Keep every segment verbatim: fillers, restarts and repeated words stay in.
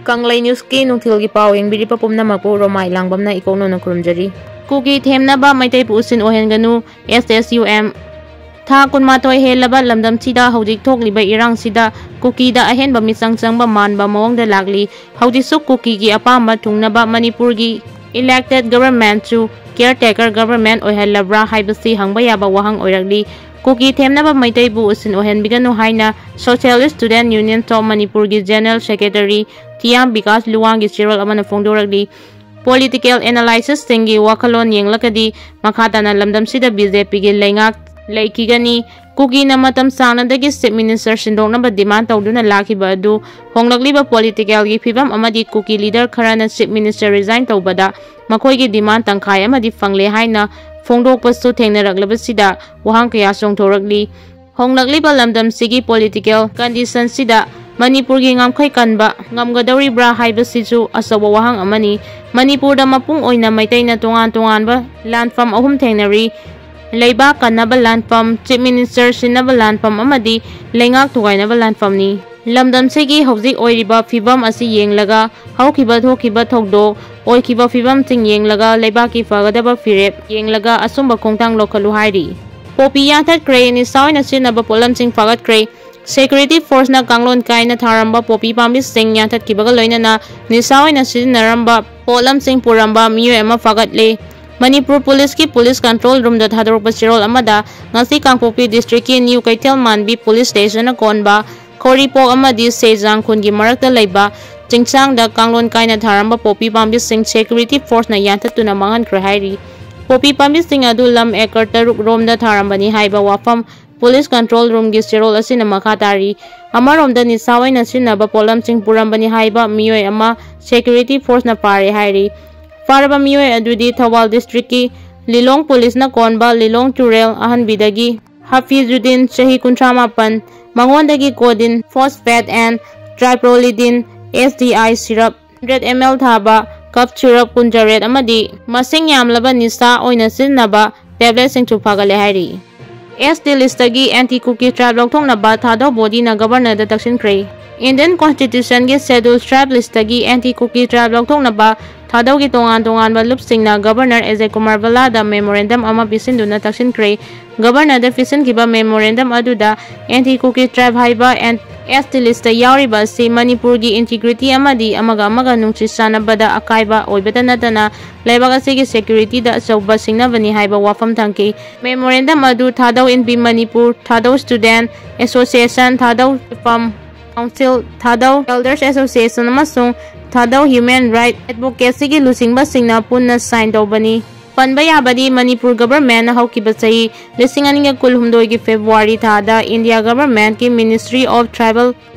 ꯀꯪꯂꯩ ꯅ꯭ꯌꯨꯁꯀꯤ ꯅꯨꯡꯊꯤꯜꯒꯤ ꯄꯥꯎ ꯌꯦꯡꯕꯤꯔꯤꯕ ꯄꯨꯝꯅꯃꯛꯄꯨ ꯔꯣꯃꯥꯏ ꯂꯥꯡꯕꯝꯅ ꯏꯀꯣꯛꯅꯅ ꯈꯨꯔꯨꯝꯖꯔꯤ꯫ ꯀꯨꯀꯤ ꯊꯦꯝꯅꯕ ꯃꯩꯇꯩꯕꯨ ꯎꯁꯤꯟ ꯑꯣꯏꯍꯟꯒꯅꯨ, ꯑꯦꯁ ꯑꯦꯁ ꯌꯨ ꯑꯦꯝ꯫ ꯊꯥ ꯀꯨꯟꯃꯥꯊꯣꯏ ꯍꯦꯜꯂꯕ ꯂꯝꯗꯝꯁꯤꯗ ꯍꯧꯖꯤꯛ ꯊꯣꯛꯂꯤꯕ ꯏꯔꯥꯡꯁꯤꯗ ꯀꯨꯀꯤꯗ ꯑꯍꯦꯟꯕ ꯃꯤꯆꯪ ꯆꯪꯕ ꯃꯥꯟꯕ ꯃꯑꯣꯡꯗ ꯂꯥꯛꯂꯤ꯫ ꯍꯧꯖꯤꯛꯁꯨ ꯀꯨꯀꯤꯒꯤ ꯑꯄꯥꯝꯕ ꯊꯨꯡꯅꯕ ꯃꯅꯤꯄꯨꯔꯒꯤ elected governmentꯁꯨ caretaker government ꯑꯣꯏꯍꯜꯂꯕ꯭ꯔꯥ ꯍꯥꯏꯕꯁꯤ ꯍꯪꯕ ꯌꯥꯕ ꯋꯥꯍꯪ ꯑꯣꯏꯔꯛꯂꯤ꯫ ꯀꯨꯀꯤ ꯊꯦꯝꯅꯕ ꯃꯩꯇꯩꯕꯨ ꯎꯁꯤꯟ ꯑꯣꯏꯍꯟꯕꯤꯒꯅꯨ ꯍꯥꯏꯅ Socialist Student Union of ꯃꯅꯤꯄꯨꯔꯒꯤ general secretary ꯊꯤꯌꯥꯝ ꯕꯤꯀꯥꯁ ꯂꯨꯋꯥꯡꯒꯤ ꯆꯦꯔꯣꯜ ꯑꯃꯅ ꯐꯣꯡꯗꯣꯔꯛꯂꯤ꯫ Political analysisꯁꯤꯡꯒꯤ ꯋꯥꯈꯜꯂꯣꯟ ꯌꯦꯡꯂꯒꯗꯤ ꯃꯈꯥ ꯇꯥꯅ ꯂꯝꯗꯝꯁꯤꯗ ꯕꯤ ꯖꯦ ꯄꯤꯒꯤ ꯂꯩꯉꯥꯛ ꯂꯩꯈꯤꯒꯅꯤ꯫ ꯀꯨꯀꯤꯅ ꯃꯇꯝ ꯁꯥꯡꯅꯗꯒꯤ chief minister ꯁꯤꯟꯗꯣꯛꯅꯕ demand ꯇꯧꯗꯨꯅ ꯂꯥꯛꯈꯤꯕ ꯑꯗꯨ ꯍꯣꯡꯂꯛꯂꯤꯕ politicalꯒꯤ ꯐꯤꯕꯝ ꯑꯃꯗꯤ ꯀꯨꯀꯤ leader ꯈꯔꯅ chief minister resign ꯇꯧꯕꯗ ꯃꯈꯣꯏꯒꯤ demand ꯇꯪꯈꯥꯏ ꯑꯃꯗꯤ ꯐꯪꯂꯦ ꯍꯥꯏꯅ ꯐꯣꯡꯗꯣꯛꯄꯁꯨ ꯊꯦꯡꯅꯔꯛꯂꯕꯁꯤꯗ ꯋꯥꯍꯪ ꯀꯌꯥ ꯆꯣꯡꯊꯣꯔꯛꯂꯤ꯫ ꯍꯣꯡꯂꯛꯂꯤꯕ ꯂꯝꯗꯝꯁꯤꯒꯤ political conditionꯁꯤꯗ ꯃꯅꯤꯄꯨꯔꯒꯤ ꯉꯝꯈꯩ ꯀꯟꯕ ꯉꯝꯒꯗꯧꯔꯤꯕ꯭ꯔꯥ ꯍꯥꯏꯕꯁꯤꯁꯨ ꯑꯆꯧꯕ ꯋꯥꯍꯪ ꯑꯃꯅꯤ꯫ ꯃꯅꯤꯄꯨꯔꯗ ꯃꯄꯨꯡ ꯑꯣꯏꯅ ꯃꯩꯇꯩꯅ ꯇꯣꯉꯥꯟ ꯇꯣꯉꯥꯟꯕ ꯂꯥꯟꯐꯝ ꯑꯍꯨꯝ ꯊꯦꯡꯅꯔꯤ꯫ ꯂꯩꯕꯥꯛ ꯀꯟꯅꯕ ꯂꯥꯟꯐꯝ, chief minister ꯁꯤꯟꯅꯕ ꯂꯥꯟꯐꯝ ꯑꯃꯗꯤ ꯂꯩꯉꯥꯛ ꯊꯨꯒꯥꯏꯅꯕ ꯂꯥꯟꯐꯝꯅꯤ꯫ ꯂꯝꯗꯝꯁꯤꯒꯤ ꯍꯧꯖꯤꯛ ꯑꯣꯏꯔꯤꯕ ꯐꯤꯕꯝ ꯑꯁꯤ ꯌꯦꯡꯂꯒ, ꯍꯧꯈꯤꯕ ꯊꯣꯛꯈꯤꯕ ꯊꯧꯗꯣꯛ, ꯑꯣꯏꯈꯤꯕ ꯐꯤꯕꯝꯁꯤꯡ ꯌꯦꯡꯂꯒ ꯂꯩꯕꯥꯛꯀꯤ ꯐꯒꯗꯕ ꯐꯤꯔꯦꯞ ꯌꯦꯡꯂꯒ ꯑꯆꯨꯝꯕ ꯈꯣꯡꯊꯥꯡ ꯂꯧꯈꯠꯂꯨ ꯍꯥꯏꯔꯤ꯫ ꯄꯣꯄꯤ ꯌꯥꯟꯊꯠꯈ꯭ꯔꯦ, ꯅꯤꯁꯥ ꯑꯣꯏꯅ ꯁꯤꯖꯤꯟꯅꯕ ꯄꯣꯠꯂꯝꯁꯤꯡ ꯐꯥꯒꯠꯈ꯭ꯔꯦ꯫ Security forceꯅ ꯀꯥꯡꯂꯣꯟ ꯀꯥꯏꯅ ꯊꯥꯔꯝꯕ ꯄꯣꯄꯤ ꯄꯥꯝꯕꯤꯁꯤꯡ ꯌꯥꯟꯊꯠꯈꯤꯕꯒ ꯂꯣꯏꯅꯅ ꯅꯤꯁꯥ ꯑꯣꯏꯅ ꯁꯤꯖꯤꯟꯅꯔꯝꯕ ꯄꯣꯠꯂꯝꯁꯤꯡ ꯄꯨꯔꯝꯕ ꯃꯤꯑꯣꯏ ꯑꯃ ꯐꯥꯒꯠꯂꯦ꯫ ꯃꯅꯤꯄꯨꯔ ꯄꯨꯂꯤꯁꯀꯤ police control roomꯗ ꯊꯥꯗꯣꯔꯛꯄ ꯆꯦꯔꯣꯜ ꯑꯃꯗ ꯉꯁꯤ ꯀꯥꯡꯄꯣꯛꯄꯤ districtꯀꯤ ꯅ꯭ꯌꯨ ꯀꯩꯊꯦꯜ ꯃꯥꯟꯕꯤ police stationꯅ ꯀꯣꯟꯕ ꯈꯣꯔꯤꯄꯣꯛ ꯑꯃꯗꯤ ꯁꯦꯖꯥꯡ ꯈꯨꯟꯒꯤ ꯃꯔꯛꯇ ꯂꯩꯕ ꯆꯤꯡꯁꯥꯡꯗ ꯀꯥꯡꯂꯣꯟ ꯀꯥꯏꯅ ꯊꯥꯔꯝꯕ ꯄꯣꯄꯤ ꯄꯥꯝꯕꯤꯁꯤꯡ security forceꯅ ꯌꯥꯟꯊꯠꯇꯨꯅ ꯃꯥꯡꯍꯟꯈ꯭ꯔꯦ ꯍꯥꯏꯔꯤ꯫ ꯄꯣꯄꯤ ꯄꯥꯝꯕꯤꯁꯤꯡ ꯑꯗꯨ ꯂꯝ acre ꯇꯔꯨꯛ ꯔꯣꯝꯗ ꯊꯥꯔꯝꯕꯅꯤ ꯍꯥꯏꯕ ꯋꯥꯐꯝ police control roomꯒꯤ ꯆꯦꯔꯣꯜ ꯑꯁꯤꯅ ꯃꯈꯥ ꯇꯥꯔꯤ꯫ ꯑꯃꯔꯣꯝꯗ ꯅꯤꯁꯥ ꯑꯣꯏꯅ ꯁꯤꯖꯤꯟꯅꯕ ꯄꯣꯠꯂꯝꯁꯤꯡ ꯄꯨꯔꯝꯕꯅꯤ ꯍꯥꯏꯕ ꯃꯤꯑꯣꯏ ꯑꯃ security forceꯅ ꯐꯥꯔꯦ ꯍꯥꯏꯔꯤ꯫ ꯐꯥꯔꯕ ꯃꯤꯑꯣꯏ ꯑꯗꯨꯗꯤ ꯊꯧꯕꯥꯜ districtꯀꯤ ꯂꯤꯂꯣꯡ policeꯅ ꯀꯣꯟꯕ ꯂꯤꯂꯣꯡ ꯇꯨꯔꯦꯜ ꯑꯍꯟꯕꯤꯗꯒꯤ ꯍꯥꯐꯤꯖꯨꯗꯤꯟ, ꯆꯍꯤ ꯀꯨꯟꯊ꯭ꯔꯥ ꯃꯥꯄꯟ, ꯃꯉꯣꯟꯗꯒꯤ codeine, phosphate and tripyrolidine, S D I syrup hundred M L ꯊꯥꯕ cup syrup ꯀꯨꯟꯇꯔꯦꯠ ꯑꯃꯗꯤ ꯃꯁꯤꯡ ꯌꯥꯝꯂꯕ ꯅꯤꯁꯥ ꯑꯣꯏꯅ ꯁꯤꯖꯤꯟꯅꯕ tabletꯁꯤꯡꯁꯨ ꯐꯥꯒꯠꯂꯦ ꯍꯥꯏꯔꯤ꯫ ꯑꯦꯁ ꯇꯤ ꯂꯤꯁꯇꯒꯤ ꯑꯦꯟꯇꯤ ꯀꯨꯀꯤ ꯇ꯭ꯔꯥꯏꯕ ꯂꯧꯊꯣꯛꯅꯕ ꯊꯥꯗꯧ ꯕꯣꯗꯤꯅ ꯒꯕꯔꯅꯔꯗ ꯇꯛꯁꯤꯟꯈ꯭ꯔꯦ꯫ ꯏꯟꯗꯤꯌꯟ ꯀꯣꯟꯁꯇꯤꯇ꯭ꯌꯨꯁꯟꯒꯤ ꯁꯦꯗ꯭ꯌꯨꯜ ꯇ꯭ꯔꯥꯏꯕ ꯂꯤꯁꯇꯒꯤ ꯑꯦꯟꯇꯤ ꯀꯨꯀꯤ ꯇ꯭ꯔꯥꯏꯕ ꯂꯧꯊꯣꯛꯅꯕ ꯊꯥꯗꯧꯒꯤ ꯇꯣꯉꯥꯟ ꯇꯣꯉꯥꯟꯕ ꯂꯨꯞꯁꯤꯡꯅ ꯒꯕꯔꯅꯔ ꯑꯦꯖꯦ ꯀꯨꯃꯥꯔ ꯚꯜꯂꯥꯗ ꯃꯦꯃꯣꯔꯦꯟꯗꯝ ꯑꯃ ꯄꯤꯁꯤꯟꯗꯨꯅ ꯇꯛꯁꯤꯟꯈ꯭ꯔꯦ꯫ ꯒꯕꯔꯅꯔꯗ ꯄꯤꯁꯤꯟꯈꯤꯕ ꯃꯦꯃꯣꯔꯦꯟꯗꯝ ꯑꯗꯨꯗ ꯑꯦꯟꯇꯤ ꯀꯨꯀꯤ ꯇ꯭ꯔꯥꯏꯕ ꯍꯥꯏꯕ ꯑꯦꯟ-, ꯑꯦꯁ ꯇꯤ ꯂꯤꯁꯇ ꯌꯥꯎꯔꯤꯕ ꯑꯁꯤ ꯃꯅꯤꯄꯨꯔꯒꯤ ꯏꯟꯇꯤꯒ꯭ꯔꯤꯇꯤ ꯑꯃꯗꯤ ꯑꯃꯒ ꯑꯃꯒ ꯅꯨꯡꯁꯤ ꯆꯥꯟꯅꯕꯗ ꯑꯀꯥꯏꯕ ꯑꯣꯏꯕꯇ ꯅꯠꯇꯅ ꯂꯩꯕꯥꯛ ꯑꯁꯤꯒꯤ ꯁꯦꯀ꯭ꯌꯨꯔꯤꯇꯤꯗ ꯑꯆꯧꯕ ꯁꯤꯡꯅꯕꯅꯤ ꯍꯥꯏꯕ ꯋꯥꯐꯝ ꯊꯝꯈꯤ꯫ ꯃꯦꯃꯣꯔꯦꯟꯗꯝ ꯑꯗꯨ Thadou Inpi Manipur, Thadou student association, Thadou farm council, Thadou elders association ꯑꯃꯁꯨꯡ ꯊꯥꯗꯧ ꯍ꯭ꯌꯨꯃꯦꯟ ꯔꯥꯏꯠ ꯑꯦꯗꯚꯣꯀꯦꯁꯤꯒꯤ ꯂꯨꯆꯤꯡꯕꯁꯤꯡꯅ ꯄꯨꯟꯅ ꯁꯥꯏꯟ ꯇꯧꯕꯅꯤ꯫ ꯄꯟꯕ ꯌꯥꯕꯗꯤ ꯃꯅꯤꯄꯨꯔ ꯒꯕꯔꯃꯦꯟꯠꯅ ꯍꯧꯈꯤꯕ ꯆꯍꯤ ꯂꯤꯁꯤꯡ ꯑꯅꯤꯒ ꯀꯨꯟꯍꯨꯝꯗꯣꯏꯒꯤ ꯐꯦꯕ꯭ꯔꯨꯋꯥꯔꯤ ꯊꯥꯗ ꯏꯟꯗꯤꯌꯥ ꯒꯕꯔꯃꯦꯟꯠꯀꯤ ꯃꯤꯅꯤꯁꯇ꯭ꯔꯤ ꯑꯣꯐ ꯇ꯭ꯔꯥꯏꯕꯦꯜ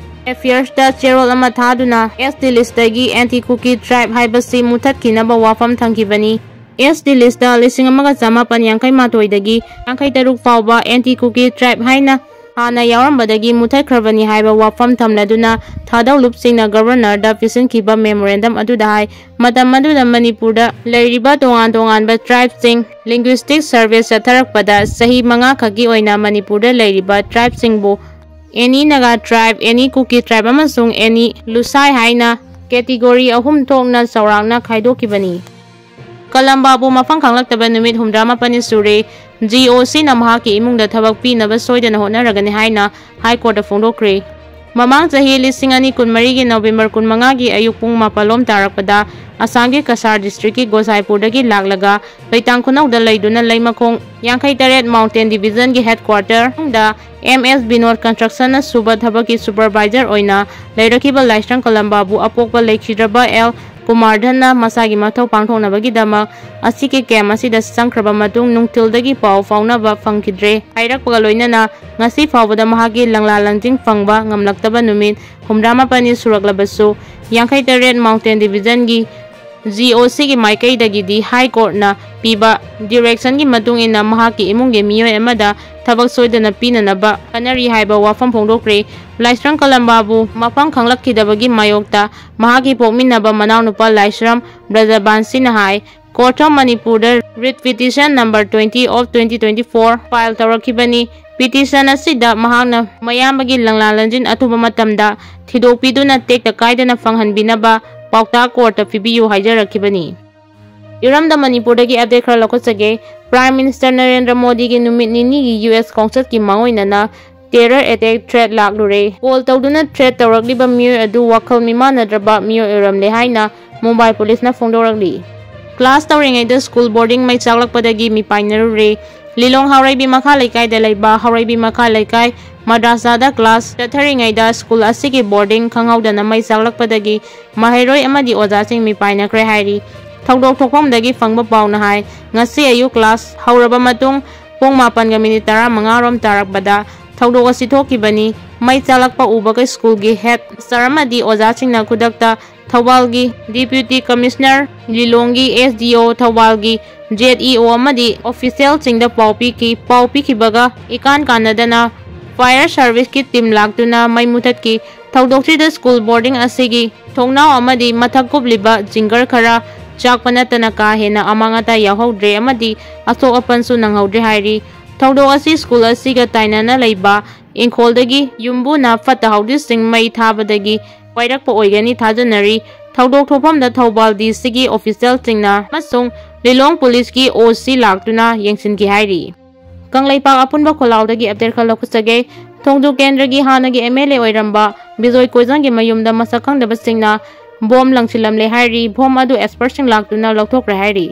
ꯑꯦꯐꯤꯌꯔꯁꯇ ꯆꯦꯔꯣꯜ ꯑꯃ ꯊꯥꯗꯨꯅ ꯑꯦꯁ ꯇꯤ ꯂꯤꯁꯇꯒꯤ ꯑꯦꯟꯇꯤ ꯀꯨꯀꯤ ꯇ꯭ꯔꯥꯏꯕ ꯍꯥꯏꯕꯁꯤ ꯃꯨꯊꯠꯈꯤꯅꯕ ꯋꯥꯐꯝ ꯊꯝꯈꯤꯕꯅꯤ꯫ ꯑꯦꯁ ꯇꯤ ꯂꯤꯁꯇ ꯂꯤꯁꯤꯡ ꯑꯃꯒ ꯆꯃꯥꯄꯟ ꯌꯥꯡꯈꯩ ꯃꯥꯊꯣꯏꯗꯒꯤ ꯌꯥꯡꯈꯩ ꯇꯔꯨꯛ ꯐꯥꯎꯕ ꯑꯦꯟꯇꯤ ꯀꯨꯀꯤ ꯇ꯭ꯔꯥꯏꯕ ꯍꯥꯏꯅ ꯍꯥꯟꯅ ꯌꯥꯎꯔꯝꯕꯗꯒꯤ ꯃꯨꯊꯠꯈ꯭ꯔꯕꯅꯤ ꯍꯥꯏꯕ ꯋꯥꯐꯝ ꯊꯝꯂꯗꯨꯅ ꯊꯥꯗꯧ ꯂꯨꯞꯁꯤꯡꯅ ꯒꯕꯔꯅꯔꯗ ꯄꯤꯁꯤꯟꯈꯤꯕ ꯃꯦꯃꯣꯔꯦꯟꯗꯝ ꯑꯗꯨꯗ ꯍꯥꯏ꯫ ꯃꯇꯝ ꯑꯗꯨꯗ ꯃꯅꯤꯄꯨꯔꯗ ꯂꯩꯔꯤꯕ ꯇꯣꯉꯥꯟ ꯇꯣꯉꯥꯟꯕ ꯇ꯭ꯔꯥꯏꯕꯁꯤꯡ ꯂꯤꯡꯒ꯭ꯋꯤꯁꯇꯤꯛ ꯁꯔꯚꯦ ꯆꯠꯊꯔꯛꯄꯗ ꯆꯍꯤ ꯃꯉꯥ ꯈꯛꯀꯤ ꯑꯣꯏꯅ ꯃꯅꯤꯄꯨꯔꯗ ꯂꯩꯔꯤꯕ ꯇ꯭ꯔꯥꯏꯕꯁꯤꯡꯕꯨ ꯑꯦꯅꯤ ꯅꯥꯒꯥ ꯇ꯭ꯔꯥꯏꯕ, ꯑꯦꯅꯤ ꯀꯨꯀꯤ ꯇ꯭ꯔꯥꯏꯕ ꯑꯃꯁꯨꯡ ꯑꯦꯅꯤ ꯂꯨꯁꯥꯏ ꯍꯥꯏꯅ ꯀꯦꯇꯤꯒꯣꯔꯤ ꯑꯍꯨꯝ ꯊꯣꯛꯅ ꯆꯥꯎꯔꯥꯛꯅ ꯈꯥꯏꯗꯣꯛꯈꯤꯕꯅꯤ꯫ ꯀꯂꯝꯕꯥꯕꯨ ꯃꯐꯝ ꯈꯪꯂꯛꯇꯕ ꯅꯨꯃꯤꯠ ꯍꯨꯝꯗ꯭ꯔꯥ ꯃꯥꯄꯟꯅꯤ ꯁꯨꯔꯦ꯫ ꯖꯤ ꯑꯣ ꯁꯤꯅ ꯃꯍꯥꯛꯀꯤ ꯏꯃꯨꯡꯗ ꯊꯕꯛ ꯄꯤꯅꯕ ꯁꯣꯏꯗꯅ ꯍꯣꯠꯅꯔꯒꯅꯤ ꯍꯥꯏꯅ ꯍꯥꯏ ꯀꯣꯔꯠꯇ ꯐꯣꯡꯗꯣꯛꯈ꯭ꯔꯦ꯫ ꯃꯃꯥꯡ ꯆꯍꯤ ꯂꯤꯁꯤꯡ ꯑꯅꯤ ꯀꯨꯟꯃꯔꯤꯒꯤ ꯅꯕꯦꯝꯕꯔ ꯀꯨꯟꯃꯉꯥꯒꯤ ꯑꯌꯨꯛ ꯄꯨꯡ ꯃꯥꯄꯜ ꯂꯣꯝ ꯇꯥꯔꯛꯄꯗ ꯑꯁꯥꯝꯒꯤ ꯀꯁꯥꯔ ꯗꯤꯁꯇ꯭ꯔꯤꯛꯀꯤ ꯒꯣꯁꯥꯏꯄꯨꯔꯗꯒꯤ ꯂꯥꯛꯂꯒ ꯂꯩꯇꯥꯡ ꯈꯨꯅꯧꯗ ꯂꯩꯗꯨꯅ ꯂꯩꯃꯈꯣꯡ ꯌꯥꯡꯈꯩ ꯇꯔꯦꯠ ꯃꯥꯎꯟꯇꯦꯟ ꯗꯤꯕꯤꯖꯟꯒꯤ ꯍꯦꯗꯀ꯭ꯋꯥꯔꯇꯔ ꯃꯅꯨꯡꯗ ꯑꯦꯝ ꯑꯦꯁ ꯕꯤꯅꯣꯗ ꯀꯟꯁꯇ꯭ꯔꯛꯁꯟꯅ ꯁꯨꯕ ꯊꯕꯛꯀꯤ ꯁꯨꯄꯔꯚꯥꯏꯖꯔ ꯑꯣꯏꯅ ꯂꯩꯔꯛꯈꯤꯕ ꯂꯥꯏꯁ꯭ꯔꯝ ꯀꯂꯝꯕꯥꯕꯨ ꯑꯄꯣꯛꯄ ꯂꯩꯈꯤꯗ꯭ꯔꯕ ꯑꯦꯜ ꯀꯨꯃꯥꯔꯙꯟꯅ ꯃꯁꯥꯒꯤ ꯃꯊꯧ ꯄꯥꯡꯊꯣꯛꯅꯕꯒꯤꯗꯃꯛ ꯑꯁꯤꯒꯤ ꯀꯦꯝꯞ ꯑꯁꯤꯗ ꯆꯪꯈ꯭ꯔꯕ ꯃꯇꯨꯡ ꯅꯨꯡꯊꯤꯜꯗꯒꯤ ꯄꯥꯎ ꯐꯥꯎꯅꯕ ꯐꯪꯈꯤꯗ꯭ꯔꯦ꯫ ꯍꯥꯏꯔꯛꯄꯒ ꯂꯣꯏꯅꯅ ꯉꯁꯤ ꯐꯥꯎꯕꯗ ꯃꯍꯥꯛꯀꯤ ꯂꯪꯂꯥ ꯂꯪꯖꯤꯡ ꯐꯪꯕ ꯉꯝꯂꯛꯇꯕ ꯅꯨꯃꯤꯠ ꯍꯨꯝꯗ꯭ꯔꯥ ꯃꯥꯄꯟꯅꯤ ꯁꯨꯔꯛꯂꯕꯁꯨ, ꯌꯥꯡꯈꯩ ꯇꯔꯦꯠ ꯃꯥꯎꯟꯇꯦꯟ ꯗꯤꯕꯤꯖꯟꯒꯤ ꯖꯤ ꯑꯣ ꯁꯤꯒꯤ ꯃꯥꯏꯀꯩꯗꯒꯤꯗꯤ ꯍꯥꯏ ꯀꯣꯔꯠꯅ ꯄꯤꯕ ꯗꯤꯔꯦꯛꯁꯟꯒꯤ ꯃꯇꯨꯡ ꯏꯟꯅ ꯃꯍꯥꯛꯀꯤ ꯏꯃꯨꯡꯒꯤ ꯃꯤꯑꯣꯏ ꯑꯃꯗ ꯊꯕꯛ ꯁꯣꯏꯗꯅ ꯄꯤꯅꯅꯕ ꯍꯣꯠꯅꯔꯤ ꯍꯥꯏꯕ ꯋꯥꯐꯝ ꯐꯣꯡꯗꯣꯛꯈ꯭ꯔꯦ꯫ ꯂꯥꯏꯁ꯭ꯔꯝ ꯀꯂꯝꯕꯥꯕꯨ ꯃꯐꯝ ꯈꯪꯂꯛꯈꯤꯗꯕꯒꯤ ꯃꯥꯌꯣꯛꯇ ꯃꯍꯥꯛꯀꯤ ꯄꯣꯛꯃꯤꯟꯅꯕ ꯃꯅꯥꯎꯅꯨꯄꯥ ꯂꯥꯏꯁ꯭ꯔꯝ ꯕ꯭ꯔꯖꯕꯥꯟꯁꯤꯅ ꯍꯥꯏ, Court of ꯃꯅꯤꯄꯨꯔꯗ Writ Petition number twenty of twenty twenty four file ꯇꯧꯔꯛꯈꯤꯕꯅꯤ꯫ Petition ꯑꯁꯤꯗ ꯃꯍꯥꯛꯅ ꯃꯌꯥꯝꯕꯒꯤ ꯂꯪꯂꯥ ꯂꯪꯖꯤꯟ ꯑꯊꯨꯕ ꯃꯇꯝꯗ ꯊꯤꯗꯣꯛꯄꯤꯗꯨꯅ ꯇꯦꯛꯇ ꯀꯥꯏꯗꯅ ꯐꯪꯍꯟꯕꯤꯅꯕ ꯄꯥꯎꯇꯥꯛ courtꯇ ꯄꯤꯕꯤꯌꯨ ꯍꯥꯏꯖꯔꯛꯈꯤꯕꯅꯤ꯫ ꯏꯔꯝꯗꯝ ꯃꯅꯤꯄꯨꯔꯗꯒꯤ update ꯈꯔ ꯂꯧꯈꯠꯆꯒꯦ꯫ Prime Minister ꯅꯔꯦꯟꯗ꯭ꯔ ꯃꯣꯗꯤꯒꯤ ꯅꯨꯃꯤꯠ ꯅꯤꯅꯤꯒꯤ U S ꯈꯣꯡꯆꯠꯀꯤ ꯃꯥꯡꯑꯣꯏꯅꯅ terror attack threat ꯂꯥꯛꯂꯨꯔꯦ꯫ Call ꯇꯧꯗꯨꯅ threat ꯇꯧꯔꯛꯂꯤꯕ ꯃꯤꯑꯣꯏ ꯑꯗꯨ ꯋꯥꯈꯜ ꯃꯤꯃꯥꯟꯅꯗ꯭ꯔꯕ ꯃꯤꯑꯣꯏ ꯑꯣꯏꯔꯝꯂꯦ ꯍꯥꯏꯅ ꯃꯨꯝꯕꯥꯏ ꯄꯨꯂꯤꯁꯅ ꯐꯣꯡꯗꯣꯔꯛꯂꯤ꯫ Class ꯇꯧꯔꯤꯉꯩꯗ school boarding ꯃꯩ ꯆꯥꯛꯂꯛꯄꯗꯒꯤ ꯃꯤꯄꯥꯏꯅꯔꯨꯔꯦ꯫ ꯂꯤꯂꯣꯡ ꯍꯥꯎꯔꯩꯕꯤ ꯃꯈꯥ ꯂꯩꯀꯥꯏꯗ ꯂꯩꯕ ꯍꯥꯎꯔꯩꯕꯤ ꯃꯈꯥ ꯂꯩꯀꯥꯏ ꯃꯗ꯭ꯔꯥꯁꯥꯗ class ꯆꯠꯊꯔꯤꯉꯩꯗ school ꯑꯁꯤꯒꯤ boarding ꯈꯪꯍꯧꯗꯅ ꯃꯩ ꯆꯥꯛꯂꯛꯄꯗꯒꯤ ꯃꯍꯩꯔꯣꯏ ꯑꯃꯗꯤ ꯑꯣꯖꯥꯁꯤꯡ ꯃꯤꯄꯥꯏꯅꯈ꯭ꯔꯦ ꯍꯥꯏꯔꯤ꯫ ꯊꯧꯗꯣꯛ ꯊꯣꯛꯐꯝꯗꯒꯤ ꯐꯪꯕ ꯄꯥꯎꯅ ꯍꯥꯏ, ꯉꯁꯤ ꯑꯌꯨꯛ class ꯍꯧꯔꯕ ꯃꯇꯨꯡ ꯄꯨꯡ ꯃꯥꯄꯟꯒ minute ꯇꯔꯥꯃꯉꯥ ꯔꯣꯝ ꯇꯥꯔꯛꯄꯗ ꯊꯧꯗꯣꯛ ꯑꯁꯤ ꯊꯣꯛꯈꯤꯕꯅꯤ꯫ ꯃꯩ ꯆꯥꯛꯂꯛꯄ ꯎꯕꯒ schoolꯒꯤ headmaster ꯑꯃꯗꯤ ꯑꯣꯖꯥꯁꯤꯡꯅ ꯈꯨꯗꯛꯇ ꯊꯧꯕꯥꯜꯒꯤ Deputy Commissioner, ꯂꯤꯂꯣꯡꯒꯤ S D O, ꯊꯧꯕꯥꯜꯒꯤ Z E O ꯑꯃꯗꯤ officialꯁꯤꯡꯗ ꯄꯥꯎ ꯄꯤꯈꯤ꯫ ꯄꯥꯎ ꯄꯤꯈꯤꯕꯒ ꯏꯀꯥꯟ ꯀꯥꯟꯅꯗꯅ fire serviceꯀꯤ team ꯂꯥꯛꯇꯨꯅ ꯃꯩ ꯃꯨꯊꯠꯈꯤ꯫ ꯊꯧꯗꯣꯛꯁꯤꯗ school boarding ꯑꯁꯤꯒꯤ ꯊꯣꯡꯅꯥꯎ ꯑꯃꯗꯤ ꯃꯊꯛ ꯀꯨꯞꯂꯤꯕ ꯖꯤꯡꯒꯔ ꯈꯔ ꯆꯥꯛꯄ ꯅꯠꯇꯅ ꯀꯥ ꯍꯦꯟꯅ ꯑꯃꯥꯡ ꯑꯇꯥ ꯌꯥꯎꯍꯧꯗ꯭ꯔꯦ ꯑꯃꯗꯤ ꯑꯁꯣꯛ ꯑꯄꯟꯁꯨ ꯅꯪꯍꯧꯗ꯭ꯔꯦ ꯍꯥꯏꯔꯤ꯫ ꯊꯧꯗꯣꯛ ꯑꯁꯤ school ꯑꯁꯤꯒ ꯇꯥꯏꯅꯅ ꯂꯩꯕ ꯏꯪꯈꯣꯜꯗꯒꯤ ꯌꯨꯝꯕꯨꯅ ꯐꯠꯇ ꯍꯥꯎꯗꯤꯁꯤꯡ ꯃꯩ ꯊꯥꯕꯗꯒꯤ ꯋꯥꯏꯔꯛꯄ ꯑꯣꯏꯒꯅꯤ ꯊꯥꯖꯅꯔꯤ꯫ ꯊꯧꯗꯣꯛ ꯊꯣꯛꯐꯝꯗ ꯊꯧꯕꯥꯜ D Cꯒꯤ officialꯁꯤꯡꯅ ꯑꯃꯁꯨꯡ ꯂꯤꯂꯣꯡ ꯄꯨꯂꯤꯁꯀꯤ O C ꯂꯥꯛꯇꯨꯅ ꯌꯦꯡꯁꯤꯟꯈꯤ ꯍꯥꯏꯔꯤ꯫ ꯀꯪꯂꯩꯄꯥꯛ ꯑꯄꯨꯟꯕ ꯈꯣꯜꯂꯥꯎꯗꯒꯤ update ꯈꯔ ꯂꯧꯈꯠꯆꯒꯦ꯫ ꯊꯣꯡꯖꯨ ꯀꯦꯟꯗ꯭ꯔꯒꯤ ꯍꯥꯟꯅꯒꯤ M L A ꯑꯣꯏꯔꯝꯕ ꯕꯤꯖꯣꯏ ꯀꯣꯏꯖꯪꯒꯤ ꯃꯌꯨꯝꯗ ꯃꯁꯛ ꯈꯪꯗꯕꯁꯤꯡꯅ bomb ꯂꯪꯁꯤꯜꯂꯝꯂꯦ ꯍꯥꯏꯔꯤ꯫ Bomb ꯑꯗꯨ expertꯁꯤꯡ ꯂꯥꯛꯇꯨꯅ ꯂꯧꯊꯣꯛꯈ꯭ꯔꯦ ꯍꯥꯏꯔꯤ꯫